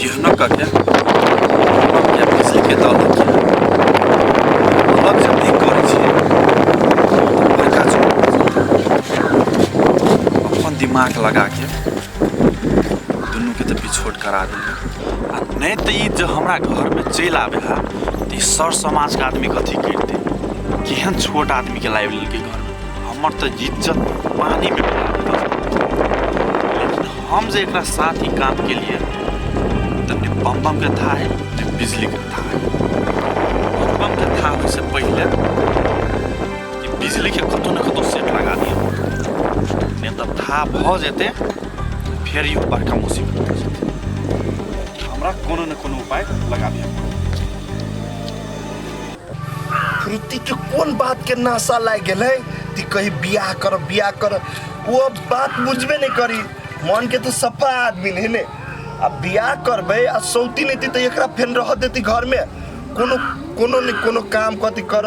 केहनो कऽ के के बिजलीके तऽ अलग के अलग जब नहि करै छियै बड़का अपन दिमाग लगाके दुनूके तऽ बिछोट करा देलियै आ नहि तऽ ई जे हमरा घरमे चलि आबै है तऽ ई सर समाजके आदमी कथी करितै केहन छोट आदमीके लाबि लेलकै घरमे हमर तऽ इज्जत पानीमे मिला देलक लेकिन हम जे एकरा साथ ही काम केलिए तऽ ने बम बमके था है ने बिजलीके था है। बम बमके था होइसँ पहिले ई बिजलीके कतहु ने कतहु सेट लगा दिअ, नहि तऽ था भऽ जेतै फेर ई बड़का मुसीबत भऽ जेतै। हमरा कोनो ने कोनो उपाय लगाबे पड़त। श्रुति के कोन बात के नाशा लागि गेलै कि कही बियाह कर बियाह कर, वो बात बुझबे नहीं करी। मन के तो सफा आदमी नहीं ने। आ बियाह करबै आ सौती नहीं तऽ एकरा फेर रह देती घर में, कोनो कोनो ने कोनो काम कथी कर,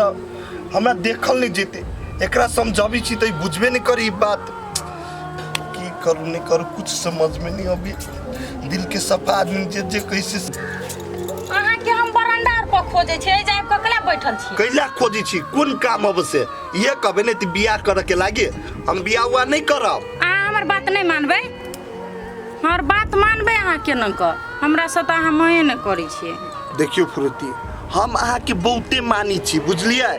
हमरा देखल नहीं जेते। एकरा समझाबी छी तऽ बुझबे नहीं करी ई बात। की करू नहीं करू कुछ समझ में नहीं अभी। दिल के सफा आदमी जे जे कैसे अहाँ के हम बरंडा आर पर खोजे छी, एहि जाय ककला बैठल छी? कैला खोजी छी? कोन काम अब से ये कहबे नहीं त बियाह करे के लागे? हम बियाह उआ नहीं करब। अहाँ हमर बात नहीं मानबै? हमर बात मानबै अहाँ के न क? हमरा से तऽ अहाँ माये नहि करै छियै। देखियो फुरती, हम अहाँ के बहुते मानी छी, बुझलियै?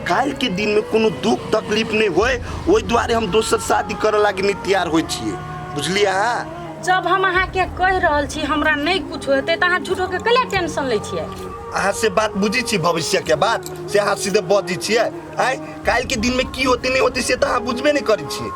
काल्हि के दिन में कोनो दुख तकलीफ नहीं होय ओहि दुआरे हम दोसर शादी करे लागी नहीं तैयार होइ छियै, बुझलियै अहाँ? जब हम अहाँ के कहि रहल छी हमरा नहीं कुछ हेतै तऽ अहाँ झूठो के कैला टेंशन लै छियै? अहाँ से बात बुझी छी, भविष्य के बात से अहाँ सीधे बजै छियै। आँय, काल्हि के दिन में की होती नहीं होती से तऽ अहाँ बुझबे नहीं करै छियै।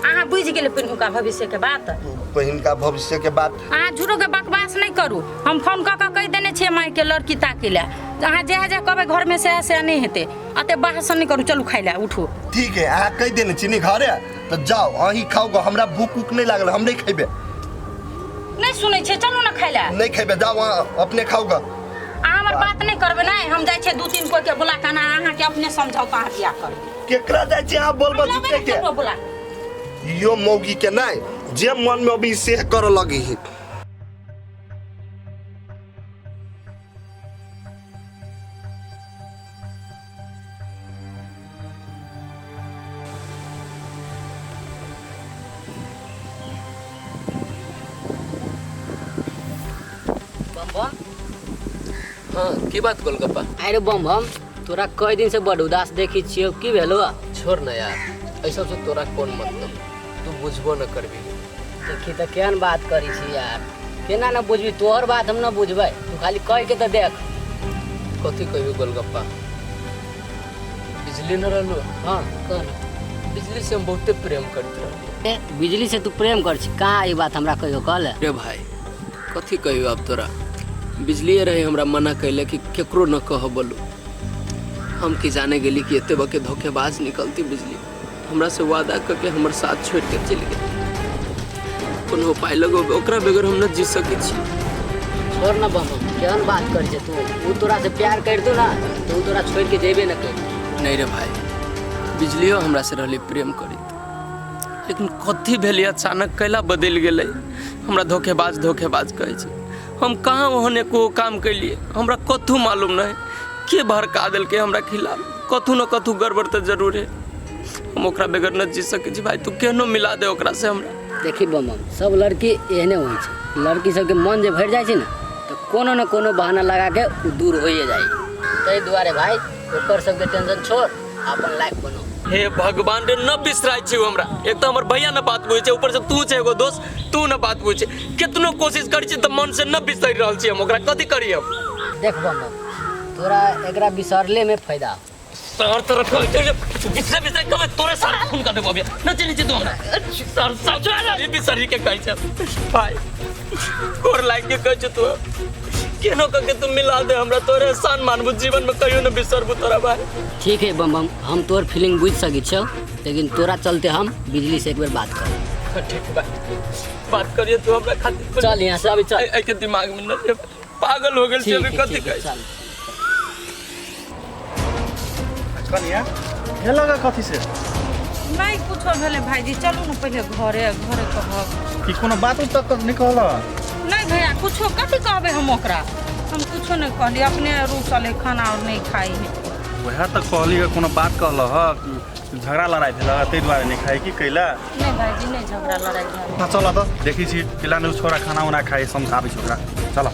अहाँ बुझि गेलै पहिनुका भविष्य के बात? पहिनका भविष्य के बात। अहाँ झूठो के बकवास नहीं करू। हम फोन कऽ के कहि देने छियै माय के लड़की ताकै लए, अहाँ जएह जएह कहबै घर में सएह सएह नहीं हेतै। अते बहस नहीं करू, चलू खाइ लए उठू। ठीक है, अहाँ कहि देने छी ने घरे तऽ जाओ अहीं खाओ गो, हमरा भूख उख नहीं लागल, हम नहीं खेबे। नहीं सुनै छियै, चलू ने खाइ लए। नहीं खेबे, जाओ अहाँ अपने खाओ गो। अहाँ हमर बात नहीं करबै ने, हम जाइ छियै दू तीन कोई के बुला के अहाँ के अपने समझाउ तऽ अहाँ बियाह करबै। केकरा जाइ छियै अहाँ बोलबऽ हम लेबै झूठे ने के? केकरो बुला। यो मौगी के नहीं जे मन में अभी से करऽ लगी है। बम बम। हाँ, की बात गोलगप्पा? अरे बम बम, तोरा कई दिन से बड़ उदास देखी छियो, की भेलो? छोड़ ना यार, एहि सबसे तोरा कोन मतलब, तू बुझबो न करबी। देखी तऽ केहन बात करी छी यार, केना न बुझबी? तोहर बात हम न बुझबै, तू खाली कह के तऽ देख। कथी कहियो गोलगप्पा, बिजली न रहलो? हाँ कह न। बिजली से हम बहुते प्रेम करते रहली। ए, बिजली से तू प्रेम कर छी? कहाँ ई बात हमरा कहियो कहले? रे भाई कथी कहियो अब तोरा, बिजलिए रहे हमरा मना कैले कि केकरो न कह बोलू। हम की जाने गेली कि एते बके धोखेबाज निकलती बिजली, हमरा से वादा करके हमर साथ छोड़ के चलि गेल। कोनो उपाय लगो, ओकरा बगैर हम न जी सकै छी। छोड़ न बम, केहन बात कर छे तू? उ तोरा से प्यार कर दू ना तो उ तोरा छोड़ के जेबे न कर। नहीं रे भाई, बिजलियो हमरा से रहली प्रेम करी, लेकिन कथी भेलै अचानक कैला बदलि गेलै? हमरा धोखेबाज धोखेबाज कहै छै। हम कहाँ ओहन एको काम कैलिए, हमरा कथू मालूम नहीं, के भड़का देलकै हमरा खिलाफ? कथू न कथू गड़बड़ तऽ जरूर है। हम ओकरा बगैर न जी सकै छी भाई, तू केहनो मिला दे ओकरा से हमरा। देखी बम बम, सब लड़की एहने होइ छै, लड़की सबके मन जे भरि जाइ छै ने तऽ कोनो न कोनो बहाना लगा के उ दूर होइए जाइ। ताहि दुआरे भाई ओकर सबके टेंशन छोड़, अपन लाइफ बनो। हे भगवान रे, न बिसराइ छी हमरा। एक तऽ हमर भैया न बात बुझै छै, ऊपर से तू छै एगो दोस्त, तू न बात बुझै छै। केतनो कोशिश करै छी तऽ मन से न बिसरि रहल छी हम ओकरा, कथी करी हम? देख बम बम, तोरा एकरा बिसरले में फायदा। सर तोरा कहै छै जे बिसरे बिसरे कबे तोरे सर खून कर देबो अभी। न चली छै तू हमरा। सर सब बिसरी के कहै छै भाई, गोर लागि के कहै छै तू केनो कह के तू मिला दे हमरा, तोरे एहसान मानबू जीवन में कहियो न बिसरबू तोरा भाई। ठीक है बम बम, हम तोर फीलिंग बुझ सकै छियौ, लेकिन तोरा चलते हम बिजली से एक बेर बात करब। ठीक बा, बात करिए तू हमरा खातिर। चल यहाँ से अभी चल। एहि के दिमाग में न पागल हो गेल छी अभी, कथी कहै? चल कनिया भेल लगा कथी से? नहीं कुछो भेलै भाईजी, चलू ने पहिले घरे, घरे कहब। कि कोनो बात उत तक नहीं कहला? नहि भैया, कुछो कथी कहबै हम ओकरा? हम कुछो नहि कहली, अपने रूसल है, खाना और नहि खाइ है। वएह तऽ कहली, कोनो बात कहलह? झगड़ा लड़ाइ भेल ताहि दुआरे नहि खाइ की कैला? नहि भाइजी, नहि झगड़ा लड़ाइ भेल। हाँ, चल तऽ देखै छी कैला नहि छोरा खाना उना खाइ, समझाबै छी ओकरा। चल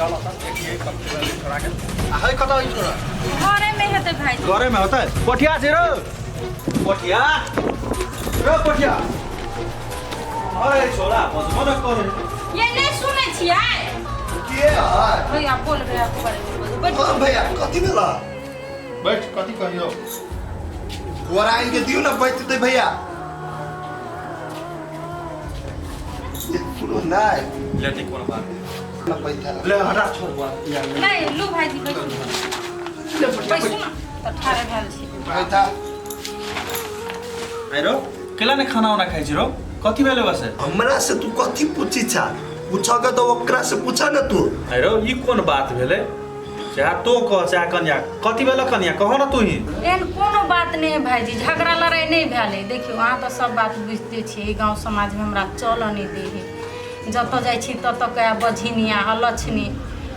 चल तऽ देखिए छोराके। आ है कतऽ ई छोरा? घरेमे हेतै भाइजी। घरेमे होतै। कोठिया छै रौ, कोठिया रौ, कोठिया। अरे छोरा बजबो न करे। ये नहि सुनै छियै? के है? भैया, बोल भैया के बारे में बोल। हाँ भैया, कथी भेला? बैठ, कथी कहियो। गोरा आनि के दियौ ने, बैठतै भैया। ये सुनो नहीं। ले, ठीक, कोनो बात ना बैठा। ले, हटा, छोड़ बुआ। नहि, लू भाइजी, बैसू बैसू ने, तऽ ठाढ़े भेल छी। बैठा। आइ रौ, केला नहि खाना उना खाइ छी रौ? कथी भेलै बस? हमरा से तू कथी पूछी छा? पूछऽ के तऽ ओकरा से पूछा ने तू। आइ रौ, ई कोन बात भेलै? चाहे तो कह चाहे कन्या, कथी भेलै कन्या, कहो ना तू ही। एहन कोनो बात नहि है भाइजी, झगड़ा लड़ाइ नहि भेल है। देखियौ, अहाँ तऽ सब बात बुझिते छियै, ई गाँव समाजमे हमरा चलऽ नहि दै है। जतऽ जाइ छी ततऽ कए बझिनिया अलक्षणी,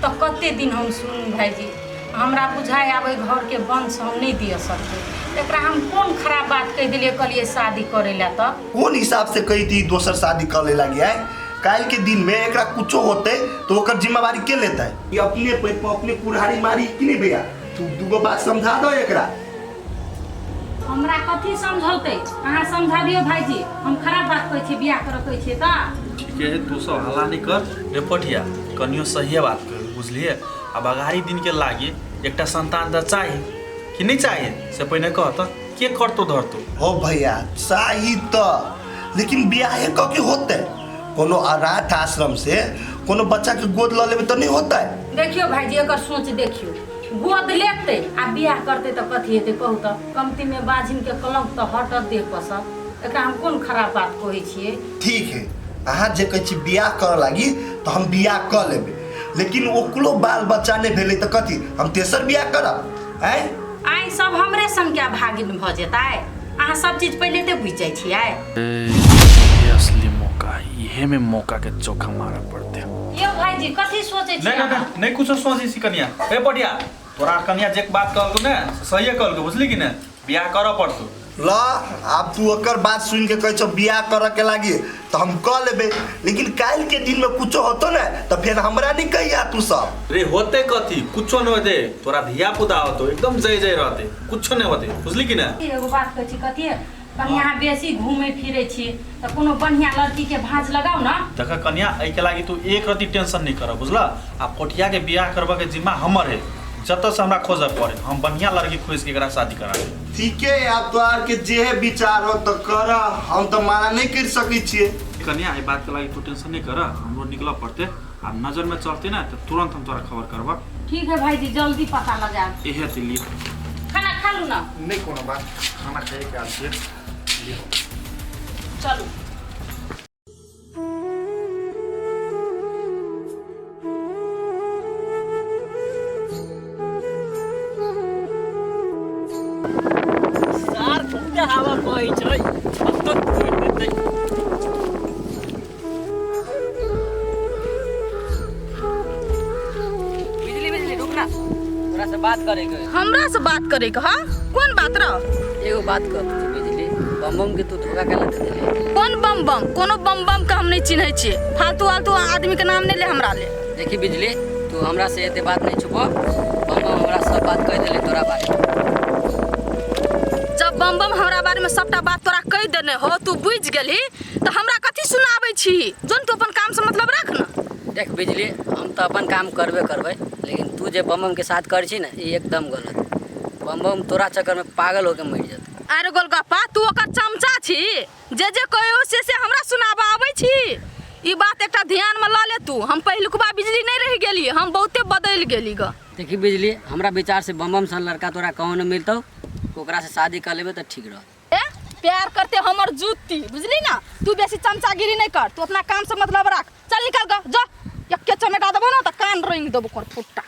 तऽ कते दिन हम सुनू भाइजी? हमरा बुझाइ आब एहि घरके वंश हम नहि दिअ सकबै। एकरा हम कोन खराब बात कहि देलियै, कहलियै शादी करै लए तऽ? कोन हिसाब से कही थी दोसर शादी कर ले लागी है? काल्हि के दिन में एकरा कुछो होते तो ओकर जिम्मेवारी के लेते? ये अपने पैर पर अपने कुल्हाड़ी मारी कि नहीं? भैया, तू दूगो बात समझा दो एकरा। हमरा कथी समझौतै? अहाँ समझाबियौ भाइजी। हम खराब बात कहै छियै बियाह करऽ कहै छियै तऽ? ठीके है, तू सब हल्ला नहीं कर रे पठिया। कनियो सहिए बात कर, बुझलिए? आब अगाड़ी दिन के लागी एकटा संतान तऽ चाही कि नहीं चाही, से पहिने कह तऽ, के करतो धरतो? हो भैया, चाही तऽ, लेकिन बियाहे कऽ के होते? कोनो अनाथ आश्रम से कोनो बच्चा के गोद लऽ लेबै तऽ नहीं होते? देखियौ भाइजी, एकर सोच देखियौ। गोद लेतै आ बियाह करतै तऽ कथी हेतै, कहू तऽ? कमतीमे बाझिनके कलंक तऽ हटत देह पर सँ। एकरा हम कोन खराब बात कहै छियै? ठीक है, अहाँ जे कहै छी बियाह करऽ लागी तऽ हम बियाह कऽ लेबै, लेकिन ओकरो बाल बच्चा नहि भेलै तऽ कथी हम तेसर बियाह करब आँय? आइ सब हमरे सनके भागिन भऽ जेतै? अहाँ सब चीज पहिले तऽ बुझि जाइ छियै। ये असली मौका है, इहे में मौका के चौका मारऽ पड़ते। यौ भाइजी, कथी सोचै नहीं छियै? नहीं। अहाँ? नहीं नहीं, कुछो सोचै छी कनिया। ए पटिया, तोरा कनिया जे बात कहलको ने से सहिए कहलको, बुझली कि ने? बियाह करऽ पड़तौ। ल, आब तू ओकर बात सुनि के कहै छौ बियाह करऽ के लागी तऽ हम कऽ लेबै, लेकिन काल्हि के दिन में कुछो होतो ने तऽ फेर हमरा नहीं कहिया तू सब। रे, होते कथी? कुछो नहीं होते। तोरा धिया पुता होतो, एकदम जय जय रहते, कुछो नहीं होते, बुझली कि ने? एगो बात कहै छी, कथी कनि अहाँ बेसी घूमै फिरै छी तऽ कोनो बढ़िआँ लड़कीके भाँज लगाउ ने। देख कन्या, एहिके लागि तू एक रति टेंशन नहीं कर, बुझल? आ पोठिया के बियाह करबऽ के जिम्मा हमर है। जतऽ से हमरा खोजऽ पड़े, हम बढ़िया लड़की खोज के एकरा शादी करा देब। ठीके है, आब तोहार के जे विचार हो तऽ कर, हम तऽ माना नहीं कर सकै छियै। कन्या, एहि बात के लागि तू टेंशन नहीं कर। हमरो निकलऽ पड़ते, आ नजर में चढ़ते ना तऽ तुरंत हम तोरा खबर करबऽ। ठीक है भाईजी, जल्दी पता लगायब। इहे ते लिए। खाना खा लू ना। नहीं, कोनो बात, खाना खाए के आयल छियै। चलू। सार बहुते हवा बहै छै, छतो तोड़ि देतै। बिजली, बिजली, रुक ना, तोरा से बात करे के है। हमरा से बात करे के? हाँ, कोन बात रह? एगो बात कह बिजली, बम बम के तू धोखा केला दे देली? कोन बम बम? कोनो बम बम के हम नहीं चिन्है छियै। फालतू फालतू आदमी के नाम नहीं ले हमरा ले। देखी बिजली, तू हमरा से एते बात नहीं छुपो। बम बम हमरा सब बात कह देले तोरा बारे में। जब बम बम हमरा बारे में सबटा बात तोरा कहि देने हो, तू बुझि गेलही, तऽ हमरा कथी सुनाबै छी? जोन, तू अपन काम से मतलब राख ना। देख बिजली, हम तऽ अपन काम करबे करबै, लेकिन तू जे बम बम के साथ करै छी ने, ई एकदम गलत। बम बम तोरा चक्कर में पागल होके मरि जेतौ। अरे गोलगप्पा, तू ओकर चमचा छी जे जे कहियो से हमरा सुनाबऽ आबै छी? ई बात एकटा ध्यान में लऽ ले तू, हम पहिलुकबा बिजली नहीं रहि गेली, हम बहुते बदलि गेली ग। देखी बिजली, हमरा विचार से बम बम सन लड़का तोरा कहूँ न मिलतौ। ओकरा से शादी कर लेबे तऽ ठीक रहत। ए, प्यार करते हमर जूती, बुझली ना? तू बेसी चमचागिरी नहीं कर, तू अपना काम से मतलब राख। चल निकल ग, जो। यक्के चमेटा देबो ना तऽ कान रंग देबो कर फुट्टा।